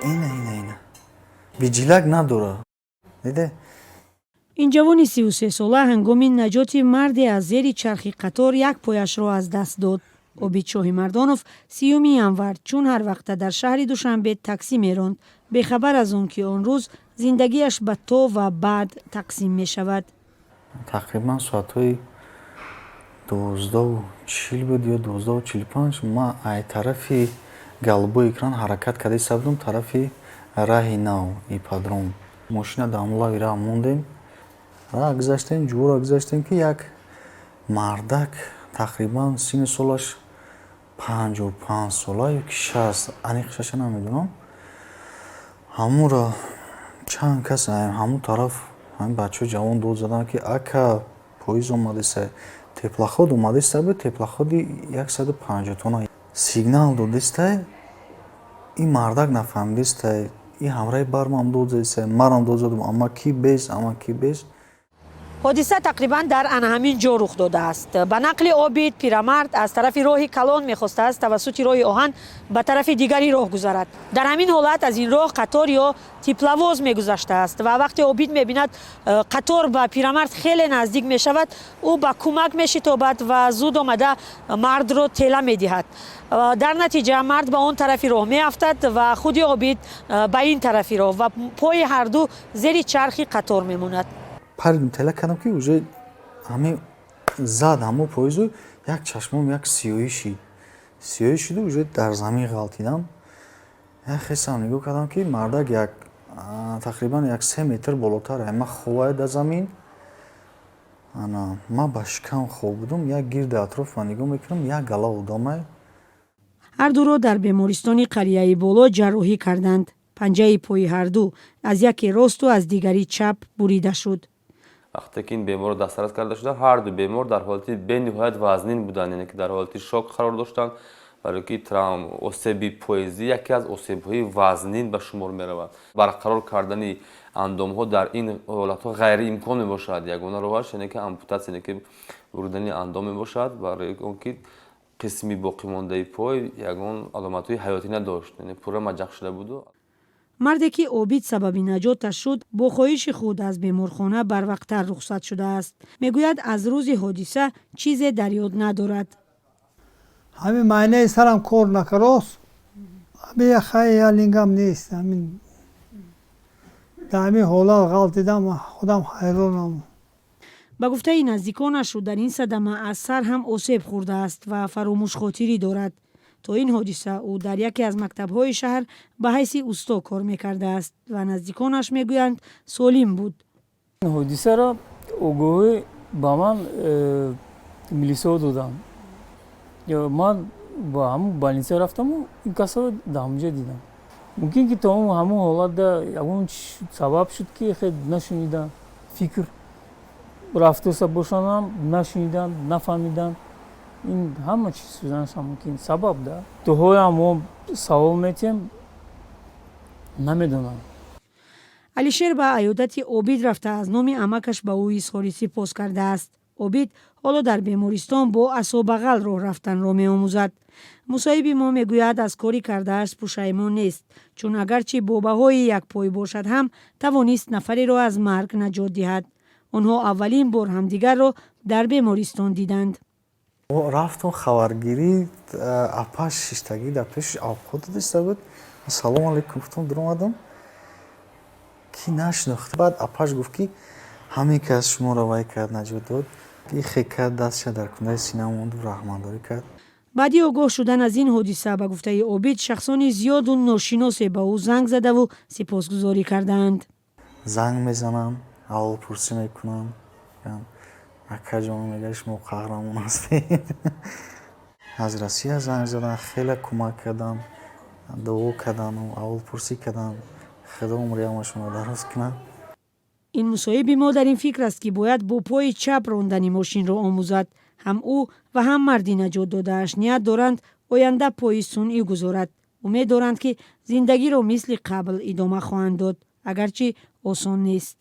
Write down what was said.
Ина, ина, ина, биҷилак надора, диде. Ин ҷавони 33сола ҳангоми наҷоти марде аз зери чархи қатор як пояшро аз даст дод. Обид Шоҳимардонов 30-уми январ чун ҳар вақта дар шаҳри Душанбе таксӣ меронд, бехабар аз он ки он рӯз зиндагиаш ба то ва баъд тақсим мешавад. Тақрибан соатҳои 12:40 буд ё 12:45, ман ай тарафи Голубой экран ҳаракат карда истода будам тарафи Раҳи нав, ипподром. Мошина дар ҳамон лави раҳ мондем, раҳ гузаштем, ҷӯра гузаштем, ки як мардак, тақрибан синну солаш 55 сола ё ки 60, аниқшаша намедонам, ҳамонро чанд кас ҳамон тараф, ҳамин бачаҳои ҷавон дод заданд, ки ака, поезд омадеста, теплоход омадеста буд, теплоходи 150 тонна. Сигнал додестай, ин мардак нафаҳмидестай, ин ҳамраҳи бармам дод задестай, марам дод задам: «Амаки, бес, амаки, бес!» Ҳодиса тақрибан дар ана ҳамин ҷо рух додааст. Ба нақли Обид, пирамард аз тарафи роҳи калон мехостааст тавассути роҳи оҳан ба тарафи дигари роҳ гузарад. Дар ҳамин ҳолат аз ин роҳ қатор ё тепловоз мегузаштааст ва вақте Обид мебинад, қатор ба пирамард хеле наздик мешавад, ӯ ба кӯмак мешитобад ва зуд омада мардро тела медиҳад. Дар натиҷа мард ба он тарафи роҳ меафтад ва худи Обид ба ин тарафи роҳ ва пои ҳарду зери чархи қатор мемонад. Паридим, тела кардам, ки уже ҳамин зад ҳамон поезду, як чашмом як сиёҳӣ шид, сиёҳӣ шиду уже дар замин ғалтидам. Як хесам нигоҳ кардам, ки мардак як тақрибан як 3 метр болотар ма ховая дар замин. Ана ман ба шикам хоб будум. Як гирди атрофма нигоҳ мекунам, як гала одамай. Ҳардуро дар бемористони Қарияи Боло ҷарроҳӣ карданд. Панҷаи пои ҳарду аз яке росту аз дигари чап бурида шуд. Вақте ки ин беморро дастрас карда шуда, ҳарду бемор дар ҳолати бениҳоят вазнин буданд, яъне ки дар ҳолати шок қарор доштанд, барои ки осеби поездӣ яке аз осебҳои вазнин ба шумор меравад. Барқарор кардани андомҳо дар ин ҳолатҳо ғайриимкон мебошад. Ягона роҳаш яъне ки ампутатсия, яъне ки буридани андом мебошад, барои он ки қисми боқимондаи пой ягон аломатҳои ҳаётӣ надошт, яъне пурра маҷақ шуда буду. Марде ки Обид сабаби наҷоташ шуд, бо хоҳиши худ аз беморхона барвақттар рухсат шудааст. Мегӯяд, аз рӯзи ҳодиса чизе дар ёд надорад. Ҳамин майнаи сарам кор накарост, ҳамин я лингам нест. Ҳамин дар ҳамин ҳолат ғалтидам, худам ҳайронам. Ба гуфтаи наздиконаш, ӯ дар ин садама аз сар ҳам осеб хӯрдааст ва фаромӯшхотирӣ дорад. То ин ҳодиса ӯ дар яке аз мактабҳои шаҳр ба ҳайси усто кор мекардааст ва наздиконаш мегӯянд, солим буд. Ҳодисаро огоҳӣ ба ман милисаҳо доданд. Ман ба ҳамун больница рафтаму ин касро дар ҳамонҷо дидам. Мумкин ки то ҳамун ҳолатда ягон сабаб шуд, ки хел нашунидам, фикр рафтоса бошанам, нашуниданд, нафаҳмиданд. Ин ҳама чиз шуданашам мумкин сабаб да тоҳоям мо савол метиҳем, намедонам. Алишер ба аёдати Обид рафта, аз номи амакаш ба ӯ изҳори сипос кардааст. Обид ҳоло дар бемористон бо асобағал роҳ рафтанро меомӯзад. Мусоҳиби мо мегӯяд, аз кори кардааш пушаймон нест, чун агарчи бо баҳои як пой бошад ҳам, тавонист нафареро аз марг наҷот диҳад. Онҳо аввалин бор ҳамдигарро дар бемористон диданд. Рафтум хабаргирӣ, апаш шиштагӣ дар пеши авқот додаиста буд. «Салому алайкум», гуфтам, дуромадам, ки нашинохт. Баъд апаш гуфт, ки ҳамин кас шуморо вай кард, наҷот дод. Ихе кард, дастша дар кундаи сина монду раҳматдорӣ кард. Баъди огоҳ шудан аз ин ҳодиса, ба гуфтаи Обид, шахсони зиёду ношиносе ба ӯ занг задаву сипосгузорӣ кардаанд. Занг мезананд, аҳволпурсӣ мекунанд: «Акаҷон», мега, «шумо қаҳрамон ҳастед». Аз Россия занг заданд, хеле кӯмак карданд, дуо карданду аҳволпурсӣ карданд. Худо умри ҳамашонро дароз кунад. Ин мусоҳиби мо дар ин фикр аст, ки бояд бо пои чап рондани мошинро омӯзад. Ҳам ӯ ва ҳам марди наҷот додааш ният доранд, оянда пои сунъӣ гузорад. Умед доранд, ки зиндагиро мисли қабл идома хоҳанд дод, агарчи осон нест.